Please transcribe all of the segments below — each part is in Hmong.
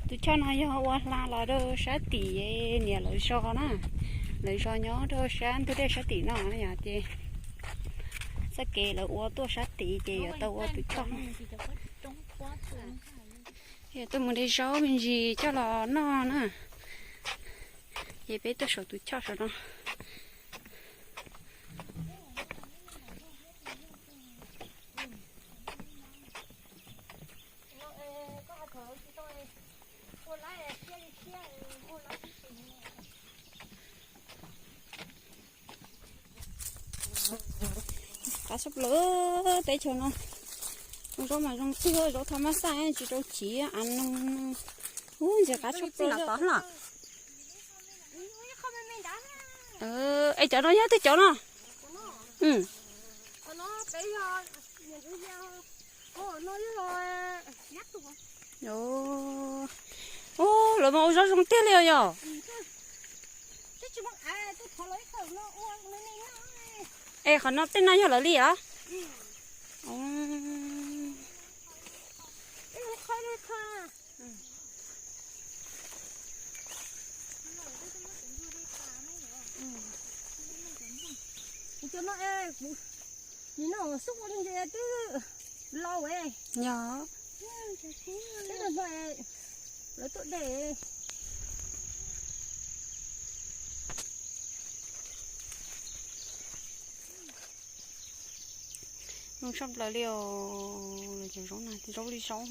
Tus choj no yog ua hla los rau sab tim niam lawv zos na. Lawv zos nyob rau sab ntug dej sab tim no yom, ces txoj kev lawv ua tuaj sab tid ces yuav tau ua tus choj. Yog tuaj mus de zaub me ntsis coj los noj na. Ces peb tuaj saum tus choj saum no. Qab tshaj plaws teb chaws no. Zoo zaub mas zoo tiag, zaub thaj mab xaj tsis rau chiv av no. Ub, ntxim qab tshaj plaws los tod hlo. Es cov no yog twg cov no? Ub, lawv mas ua zaub zoo tiag li os yog. Es qhov no tej no yog lawv li os? Nim no xub ua li ntses twb lau es. Yog. Teb no no lawv tuaj de. Zoo tshaj plaws li os, lawv cov zaub na, zaub li zaub.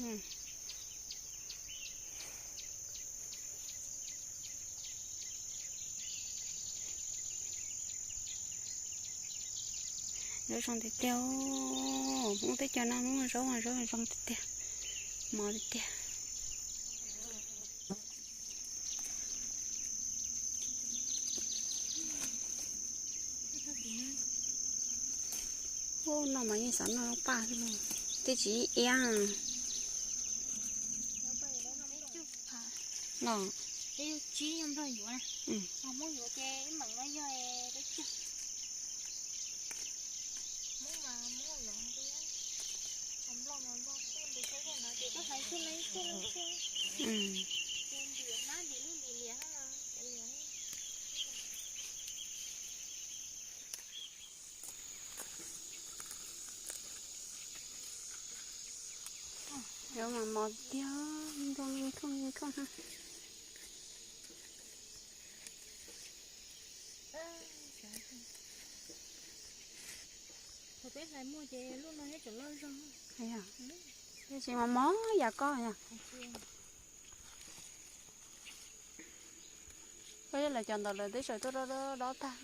Zaub zoo tiag tiag, Hmoob teb chaws no Hmoob zaub, zaub zoo tiag tiag, mos tiag tiag. Ub, no mas yeej xav noj paj xwb, twb tsis iab no. Zaub mas mos tiag, zoo nkauj nkauj na. Tsis mos mos yam koj yom. Koj yog lawv cov ntawd lawv twb sawv tuaj dob dob tag.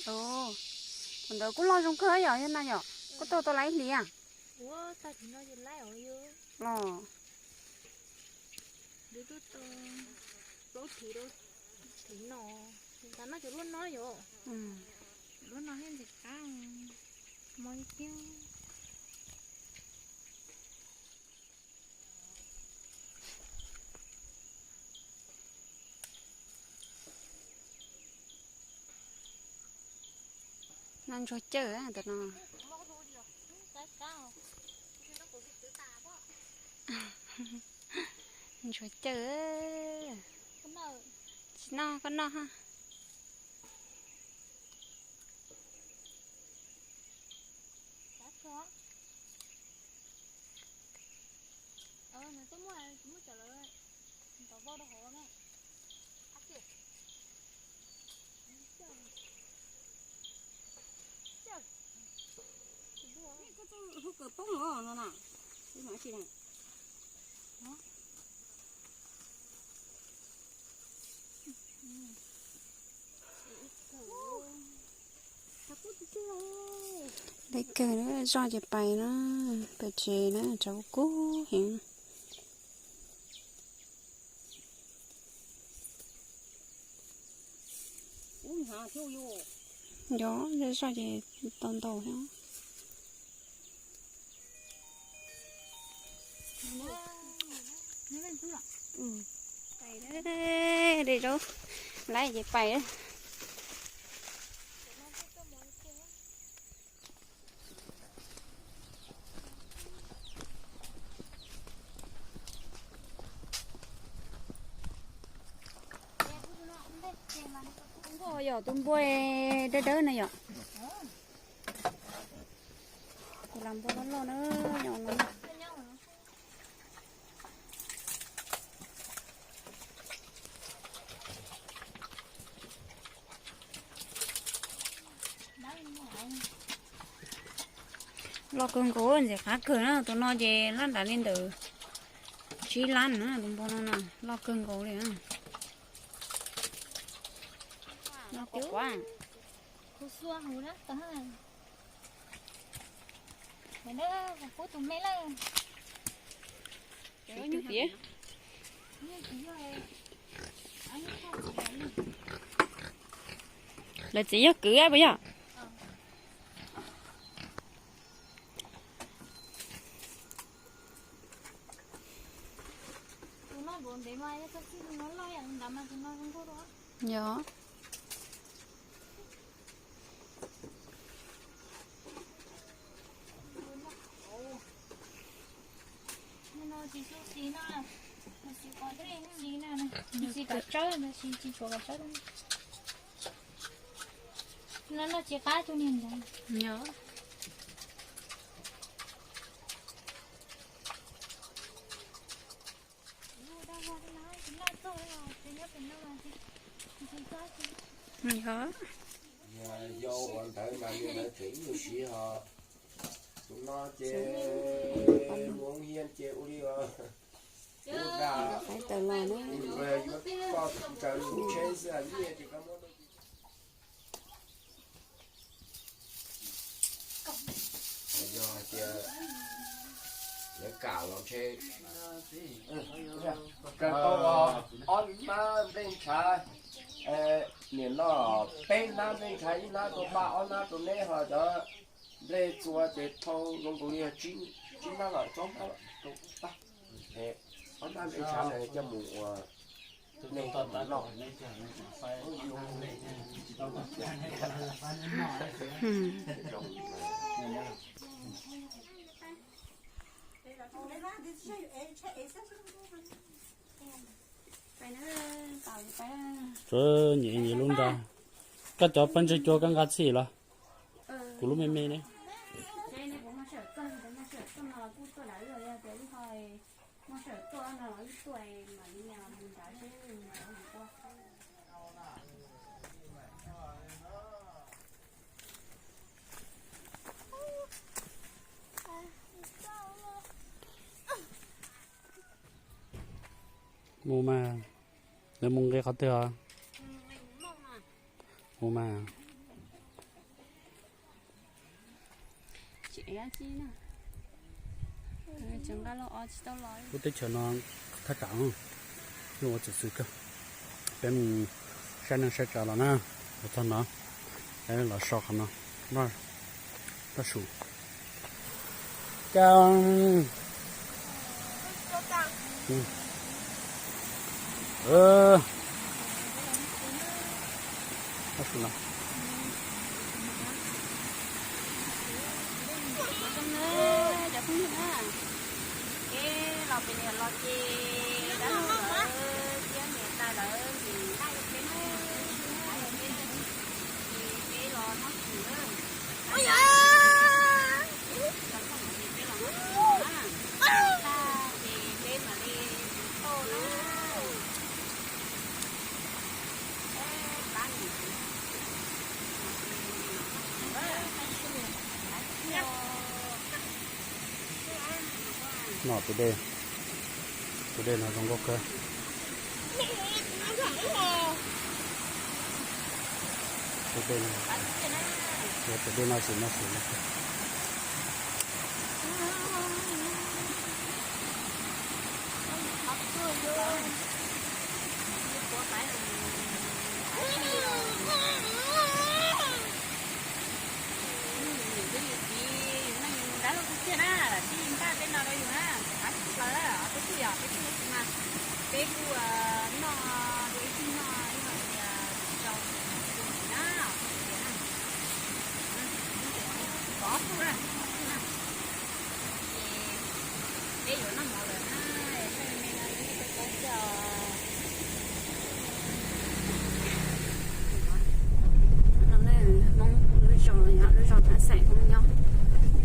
Thaum ntawd kuj loj zoo kawg yom, yog na yom, kuj tuaj tau laib hlis a. Los. No ntsuag cawj ntawm no. Ntsuag cawj. Tsis noj koj noj ha. Koj txawj hu kawm poob no na. Deb kawg, zoj ces pais na, pem tsev na, tsav kub heev. Yog, zoj ces tau ntau thiab. De zaub, lawv ces pais. Yog tus npua dawb dawb na yom. Tus las npua loj loj na, yog no. Loj kawg nkaus, ntxim qab kawg na, tus no ces lab nram li ntawm tsib lab na, tus npua no na, loj kawg nkaus li. Kuv xua hauv na, kuv tus me lawm. Lawv txiv yog kwv puas yog? Yog. Yog. Yog. Yog yau uas ntawd mas yog lawv tseem ib nyuag siv ho. Tus no ces mus hoob hias ces ua li yuav koj tsaws lub tsheb xwb, nyiaj ces koj muab. Yog tias lawv kam los ntshe kawg tau ob hnab nplej ntshav, niam no peb hnab nplej ntshav, ib hnab rau paj, ob hnab rau neb, ho cov nplej txua ces thau zoo nkaus li tsib hnab los tsob hnab los rau paj. Ob hnab nplej ntshav no coj mus ua neb noj. Tsuav nyem nyem lub nra. Koj cov paj ntseg cua koj nqa txhij los? Kuv lub me me ne. Mus mas, lawv mus nqe qhov twg os? Mus mas. Lub teb chaws no thaj tsam, yeej ua txim xwm kawg. Peb mus saib neej saib tsav los na, los txog no, peb los so qhov no, noj su. Cas Cov phooj ywg na, peb los pem niam los ces dab laug lawv thiab niam tais lawv ntim nqaij rau peb na, ntim nqaij rau peb, ces peb los noj su na. Los txog no ces peb los noj su na, tag ces peb mam li mus tau na. Noj tus dej, tus dej no zoo nkauj kawg. Tus dej no, tus dej no sim no sim no. Yus niam thiab yus txiv, yus neej yus dab laug tiag tiag na, tij ntaj tej no rau yus na, qab tsis plaws, ob tug tij yom, peb tij no tsis mas, peb kuj noj dua ib tug noj ib hom tias tsis tau, tsis tau na, tov tug na, tov tug na. Ces peb yuav noj mov lawm na, peb me no ib tau tau tiag os. Nyob lub zos Thaj Xeem Hmoob nyob,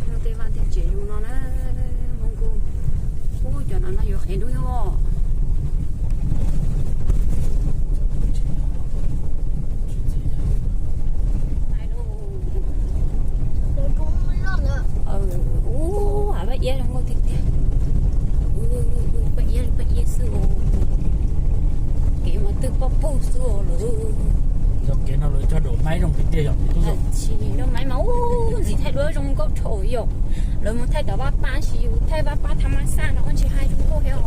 nyob tej vaj tej tsev zoo no na, Hmoob Kuj. Ub, cov no no yuav qhiav dub os. Ub, hav Vaj Iab zoo nkauj tiag tiag. Vaj Iab, Vaj Iab xwb os. Kev mas twb pob pug xwb os lawm. Cov kev no lawv cog daus maib zoo tiag tiag yom. Tsis daus maib mas ub, ntxim thaij duab zoo nkauj dhau yom. Lawv mus thaij tom vaj pab, tsis yus thaij vaj pab tha ma xaj no ua ntsis hais zoo nkauj thiab.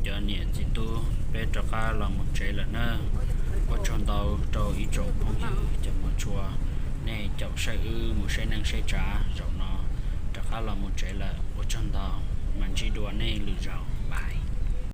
Cov niam txiv tub, peb rov qab los mus tsev lawm na. Ua tsaug ntau rau ib tsoom phooj ywg cov muaj tshua, nej caum saib wb mus saib neej saib tsav zaum no, rov qab los mus tsev lawm. Ua tsaug ntau, mam ntsib dua nej lwm zaus.